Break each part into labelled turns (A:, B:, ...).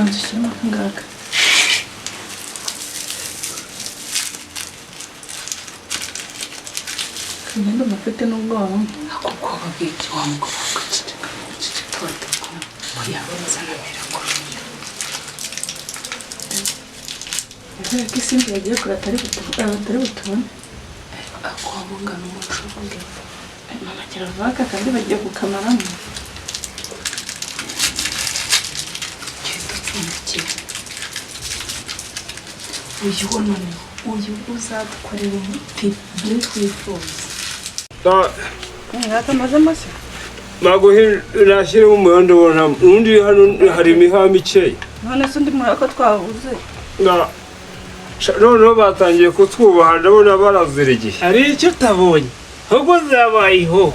A: Banza ushyiremo aka ngaka. Kagenda mufite n'ubwoba.
B: Ako ubwoba bw'iki wa mugabo? Guceceka, guceceka, batakoma yabazanamira kuriya.
A: Kubera ko isimbi yagiye kure atari butubone.
B: Ako wamugana umucunge.
A: Mama kiravaka kandi bagiye kukamaramo.
B: Genda upfundikiye. Uyu wo noneho uyu uzadukorera umuti ibyo twifuza.
A: Ngaka amazemo se?
C: Ntabwo nashyiremo umuhondo, ubona ubundi hano hari imiha mikeya.
A: None se undi murako twabuze?
C: Noneho batangiye kutwubaha, ndabona barazira igihe.
D: Hari icyo utabonye, ahubwo zabaye ihoho.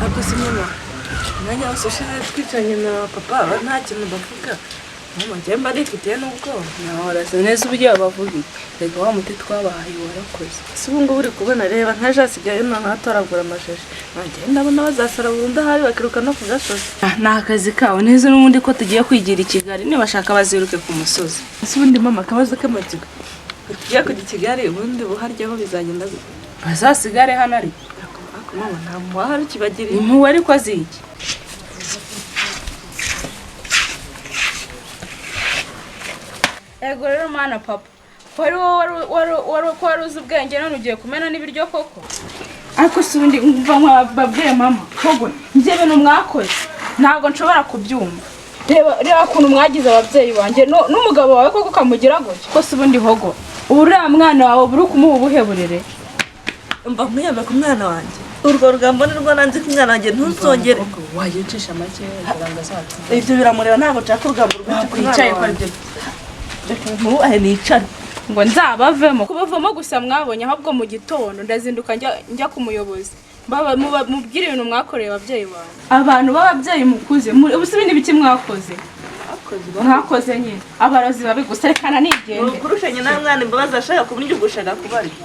E: Ariko si mama, umwanya wose ushize twicaranye na papa nta kintu bavuga. Mama, njyewe mba nifitiye n'ubwoba.
B: Nahora neza uburyo bavuga iki. Reka wa muti twabahaye warakoze.
E: Si ubu ngubu uri kubona, reba nka ejo hasigaye noneho atoragura amashashi. Njyewe ndabona bazasara burundu ahari bakiruka no ku gasozi.
B: Ni akazi kabo neza n'ubundi ko tugiye kwigira i Kigali, nibashaka baziruke ku musozi.
E: Ese ubundi mama, akabazo k'amatsiko, tugiye kujya i Kigali, ubundi buharyaho bizagenda gute?
B: Bazasigare hano ariko.
E: Ariko mama, nta muhahari ukibagiriye.
B: Impuhwe ariko aziki. Ego rero mana papa, ko ari wowe ko wari uzi ubwenge, none ugiye kumena n'ibiryo koko. Ariko si ubundi mva mwababwiye mama koko, njye ibintu mwakoze ntabwo nshobora kubyumva. Reba reba ukuntu mwagize ababyeyi banjye n'umugabo wawe koko ukamugira gutya. Ko si ubundi hogo, uriya mwana wawe buri kumuha ubuhe burere?
E: Mba nkwiyame ku mwana wanjye, urwo rugambo ni rwo nanze ku mwana wanjye, ntuzongere.
B: Wayicisha make kugira ngo azatsinde.
E: Ibyo biramureba, ntabwo nshaka urugambo rwinshi ku mwana
B: Wakwicaye ko
E: wanjye.
B: aribyo.
E: Reka ntubahe nicare.
B: Ngo nzabavemo kubavamo gusa mwabonye, ahubwo mu gitondo ndazinduka njya ku muyobozi, mubwire ibintu mwakoreye ababyeyi bawe, abantu b'ababyeyi mukuze. Ubu si ibindi biki mwakoze mwakoze nyine abarozi babi gusa. Rekana nigende.
E: Urushanye nawe mwana imbabazi ashaka kumurya ugushaka kubarya.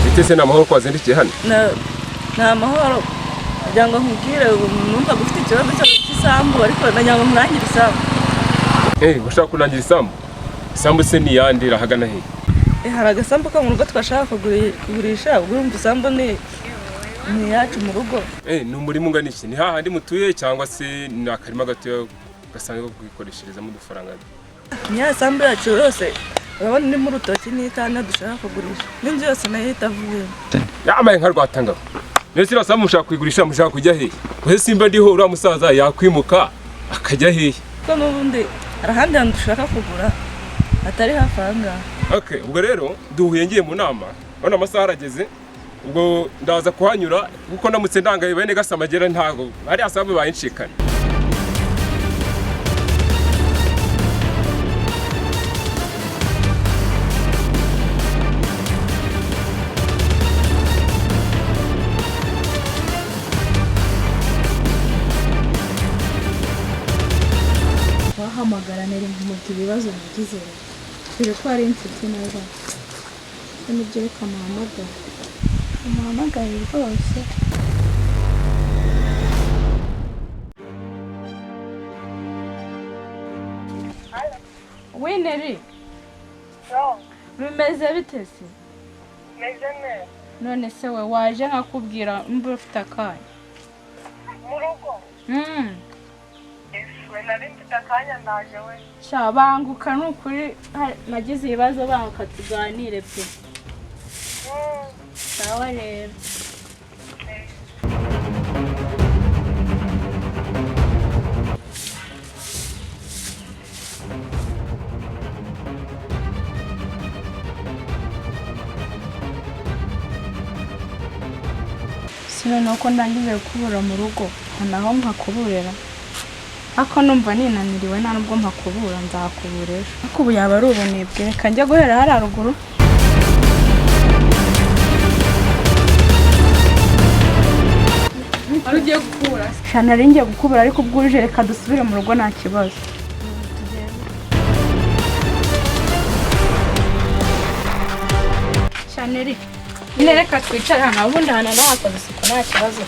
C: Bite se, ni amahoro ko wazindukiye hano?
E: Ni amahoro. Nagira ngo nkubwire, ubu numvaga ufite ikibazo cy'isambu, ariko nagira ngo nkurangire isambu.
C: Ushaka kurangira isambu? Isambu se ni iyande, irahagana he?
E: Hari agasambu ko mu rugo twashaka kugurisha. Ubwo urumva isambu ni iyacu mu rugo.
C: Ni umurima ungana iki? Ni hahandi mutuye cyangwa se ni akarima gatoya gasanzwe ko kwikoresherezamo udufaranga?
E: Ni ya sambu yacu yose urabona irimo urutoki n'ikanya dushaka kugurisha, n'inzu yose nayo itavuyemo.
C: Yambaye nka rwatangabo. Mbese iriya sambu mushaka kuyigurisha, mushaka kujya hehe? Uhe simba ndiho, uriya musaza yakwimuka akajya hehe?
E: Kuko n'ubundi hari ahandi hantu dushaka kugura hatari hafi aha ngaha.
C: Okay, ubwo rero duhuye ngiye mu nama, urabona amasaha arageze, ubwo ndaza kuhanyura kuko ndamutse ndangaye bene Gasamagera ntago hariya sambu bayinshikana.
A: Wahamagara nari nkumubwira ibibazo nagize, dore ko ari inshuti nazo. Nibyo, reka muhamagare, umuhamagare rwose.
B: Wineri, bimeze bite se?
F: Meze neza.
B: None se we waje nkakubwira mba ufite akanya?
F: Mu rugo. We nari mfite akanya, ndaje we.
B: Sha, banguka ni ukuri, nagize ibibazo, banguka tuganire pe. Sawa rero. Si noneho ko ndangije gukubura mu rugo, naho mpakuburira, ariko numva ninaniriwe, nta nubwo mpakubura, nzahakubura ejo. Ariko ubu yaba ari ubunebwe. Reka njya guhera hariya ruguru.
A: Wari ugiye gukura?
B: Sha, nari ngiye gukubura, ariko ubwo uje reka dusubire mu rugo, nta kibazo. Shaneri nyine, reka twicare hano, ubundi hano nahakoze isuku, nta kibazo,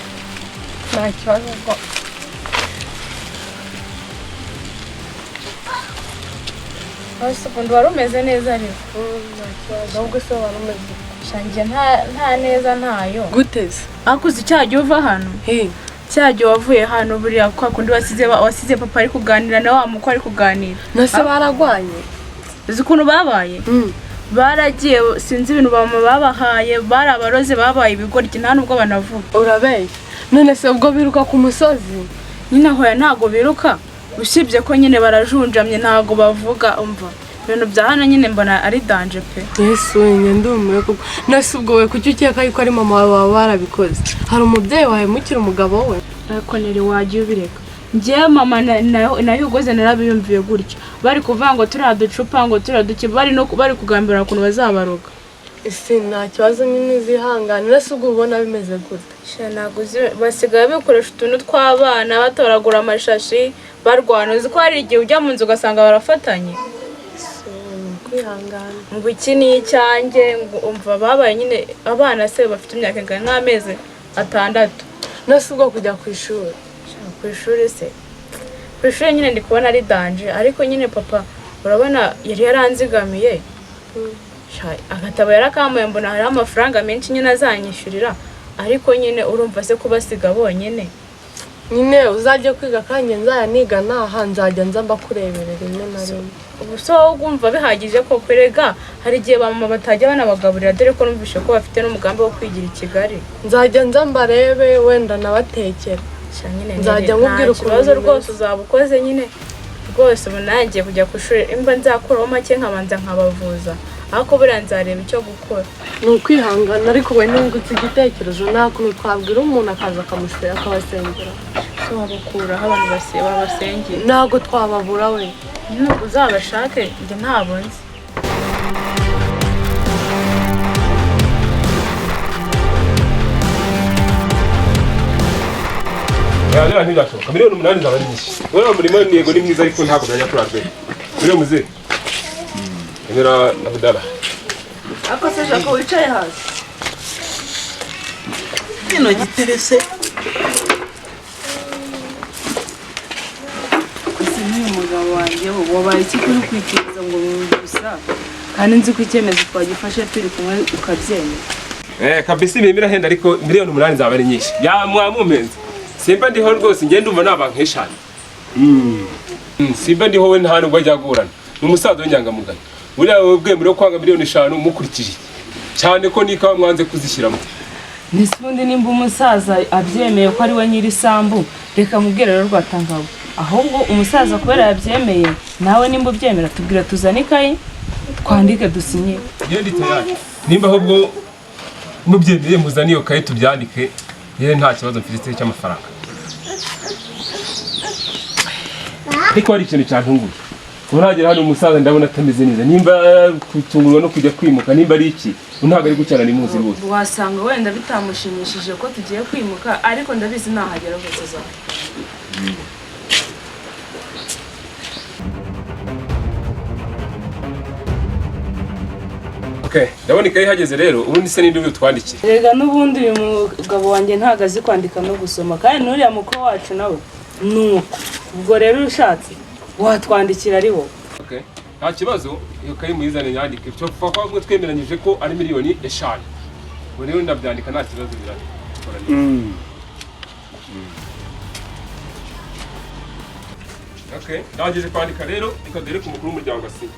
B: nta kibazo rwose. Ese ubundi wari umeze neza ariko?
E: Nta kibazo, ahubwo se wari umeze?
B: Sha, njye nta neza ntayo.
E: Gute se?
B: Ariko uzi cya gihe uva hano?
E: He.
B: Cya gihe wavuye hano, buriya kwa kundi wasize papa ari kuganira na wa mukwe ari kuganira.
E: Nase baragwanye?
B: Uzi ukuntu babaye? Baragiye, sinzi ibintu bama babahaye, bari abarozi, babaye ibigoryi, nta nubwo banavuga.
E: Urabeshya! None se ubwo biruka ku musozi?
B: Nyine hoya, ntago biruka, usibye ko nyine barajunjamye, ntago bavuga. Umva, ibintu bya hano nyine mbona ari danger pe.
E: Yesu we, njye ndumiwe koko. Nase ubwo we kuki ukeka yuko ari mama wawe waba warabikoze? Hari umubyeyi wahemukira umugabo we?
B: Ariko neri, wagiye ubireka. Njyewe mama nayo ugoze narabiyumviye gutyo, bari kuvuga ngo turiya ducupa, ngo turiya duki, bari no bari kugambirira ukuntu bazabaroga.
E: Ese nta kibazo nyine, uzihangane. Nase ubwo ubona bimeze gute?
B: Sha, ntabwo basigaye bikoresha utuntu tw'abana, batoragura amashashi, barwana. Uzi ko hari igihe ujya mu nzu ugasanga barafatanye?
E: Kwihangana.
B: Ngo iki ni icyanjye, ngo umva, babaye nyine abana se bafite imyaka ingana nk'amezi 6.
E: Nase ubwo kujya ku ishuri?
B: Sha, ku ishuri se, ku ishuri nyine ndi kubona ari danger, ariko nyine papa urabona yari yaranzigamiye. Sha, agatabo yarakamuye, mbona hariho amafaranga menshi nyine azanyishyurira, ariko nyine urumva se kubasiga bonyine?
E: Nyine uzajya kwiga, kandi nzajya niga naha, nzajya nza mbakureberera rimwe na rimwe.
B: Ubu se wowe ugumva bihagije ko kwerega hari igihe ba mama batajya banabagaburira, dore ko numvise ko bafite n'umugambi wo kwigira i Kigali?
E: Nzajya nza mbarebe, wenda nabatekera.
B: Sha, nyine
E: Nzajya
B: nta
E: nkubwira ukuntu
B: kibazo
E: bimeze.
B: Rwose uzaba ukoze nyine rwose. Ubu nanjye kujya ku ishuri imba nzakuraho make nkabanza nkabavuza, ariko buriya nzareba icyo gukora.
E: Ni ukwihangana, ariko we nungutse igitekerezo, nta kuntu twabwira umuntu akaza akabasengera?
B: So wabakuraho abantu babasengera?
E: Ntabwo twababura we.
B: Nyine ubwo uzabashake, njye ntabwo nzi.
C: Ya, ntibyashoboka, miliyoni 8 zaba ari nyinshi. Uriya murimo yego ni mwiza, ariko ntabwo byajya kuri rwego. Uriya muzehe emera Abudala.
E: Ariko se Jacques, wicaye hasi?
G: Kino giterese.
H: Ese n'uyu mugabo wanjye wo wabaye iki kuri kwikiriza ngo gusa, kandi nzi ko icyemezo twagifashe turi kumwe ukabyemera?
C: Eh, kabisa imirimo irahenda, ariko miliyoni 8 zaba ari nyinshi. Ya, mwamumenze. Simba ndiho rwose, ngenda umva naba nk'eshanu. Simba ndiho we nta nubwo ajya agurana. Ni umusaza w'inyangamugayo. Buriya wowe bwemere kwanga miliyoni 5 mukurikije iki? Cyane ko n'ikawa mwanze kuzishyiramo.
H: Nese ubundi nimba umusaza abyemeye ko ari we nyiri isambu, reka mubwire rero Rwatangabo, ahubwo umusaza kubera yabyemeye, nawe nimba ubyemera tubwira tuzane ikayi twandike dusinye.
C: Ngende tayari. Nimba ahubwo mubyemeye, muzane iyo kayi tubyandike. Yewe nta kibazo mfite cy'amafaranga. Ariko hari ikintu cyantunguye. Ubu nagera hano umusaza ndabona atameze neza. Nimba gutungurwa no kujya kwimuka, nimba ari iki, ubu ntabwo ari gucyana ni muzi rwose.
H: Wasanga wenda bitamushimishije ko tugiye kwimuka, ariko ndabizi nahagera rwose azaba.
C: Okay, ndabona ikayi ihageze rero, ubundi se ninde uri twandikire?
H: Rega n'ubundi uyu mugabo wanjye ntabwo azi kwandika no gusoma, kandi n'uriya mukwe wacu nawe ni uko. Ubwo rero ushatse watwandikira ari wowe.
C: Okay. Nta kibazo, iyo kayi muyizane nyandike. Cyo kuva ko twemeranyije ko ari miliyoni 5. Ubu rero ndabyandika, nta kibazo, birakora neza. Okay, ndangije kwandika rero, reka dore ku mukuru w'umuryango asinye.